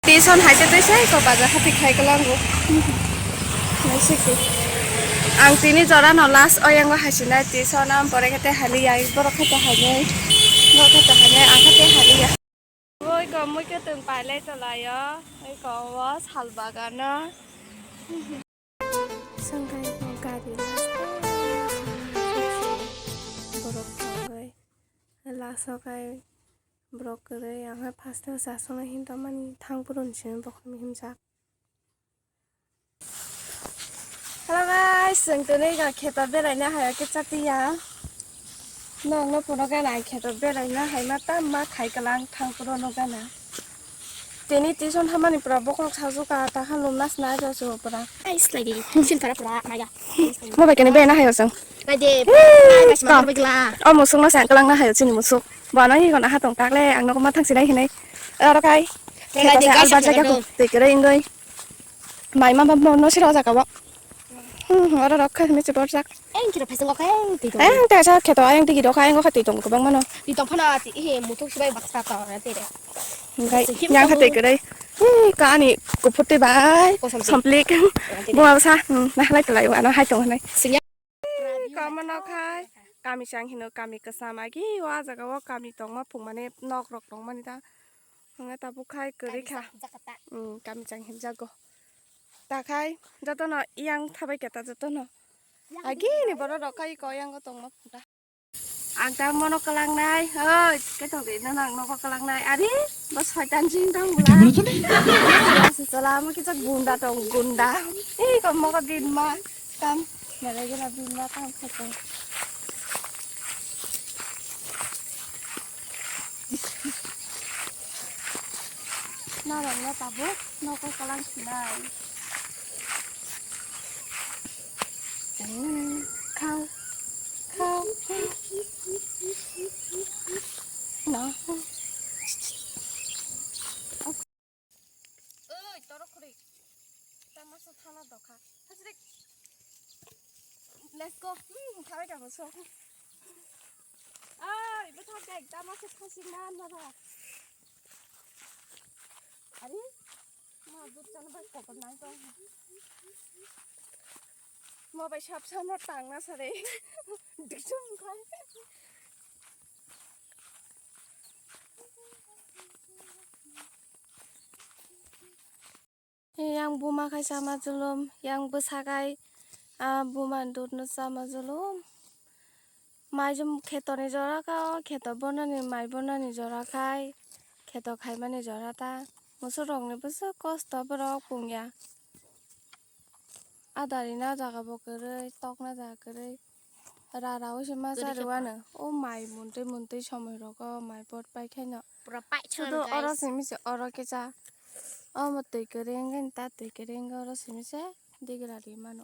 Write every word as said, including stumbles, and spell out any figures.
Tuition hai se tei sai ko bazar hati khai kalango. Naisiki. Ang tini jora no last oyango haisinai tuition am pore khe te haliya, borok khe te hainai. Borok khe te hainai, ang khe te haliya. Oi ko mui khe tong pailai tolayo. Oi ko o sal bagano. Sangkai ko gari last borok thangoi. Last o kai borok kwrwi ang hai first o chasongno hin tongmani thang phuru ni simi bokhorok himjak. Hello guys, chwng tini ga kheto beraina hai khe chatiya. Nokno phuru gana kheto beraina hai ma tamma khai kalang thang phuru no gana. Tini tuition hamani pura bokong sajuka ta halum nas na jo jo pura. Ai slai di. Sin para pura maya. Mo bai kene beraina hai chwng. Bai de. Hee, ai mas ma kam. Bai gla. O musuk no sang kalang na hai chini musuk. Bo no hi gona ha tong tak le ang no ma thang sinai hinai. Oro kai. Bai de, kheto sa bai albar sa jaga kheto. Tei kere indoi. Mai ma ba mo no sira jaga bo. Hmm, oro rok kha mi se borjak. Eng kiro phai swngo khe twi tong. Eng te sa kheto ayang tigi rok ayang kha twi tong kwbang mano. Twi tong phano ati he muthuk sibai baksa to na tere. Hingkai yang kha tei kwrwi. Hi kani kuphur tei bai. Kosom twi. Somplik. Bo sa, hmm, nahlai twlai ano hai tong hanai. Singya. Kama nok hai. Kami sang hino kami kwcham agi o ah jaga o kami tongma phung mane nok rok tong mani ta. Hwnga tabuk khai kwrwi kha. Jakata. Hmm, kami chang himjago. Ta khai jotono yang thabai khe ta jotono. Yang agini borok rok khai ko yang tongma phung ta. Ang ta mono kwlangnai, hoi, khe tong di, nang nogo kwlangnai. Ari, bo soitan jin tong bwla. Sola mo kisa gunda tong, gunda. Ei, ko mogo din ma, kam. Nalai gila din ma kam khe tong. Norok no tabuk nogo kwlang sinai. Khao, khao. No. Oi, torok khuri. Tamasa thana dokha. Hasrik. Let's go. Hmm, khabai kamo so. Ai, bwthak dek, tamasa thasi na na ba. Ari, ma dut chana bai kokor nai tong. Mo bai sap sap no tang na sare. Dusum khai. Yang buma khai chama julum, yang bwsa khai, ah, buma dut no chama julum. Mai jum kheto ni jora kha, o kheto bornani, mai bornani jora khai, kheto khaimani jora ta. Musuk rok ni bwswk kosto borok pungya. Adari na jaga bo kwrwi, tok na jaga kwrwi. Rara o se ma kwrwi chari khe wano. O mai muntwi muntwi somoi rogo mai pot pai khaino. Pura pai sudo chana, oro guys. Simi se oro kisa. Omo twi kwrwi wngkhe ta twi kwrwi wngkhe oro simi se digra ri mano.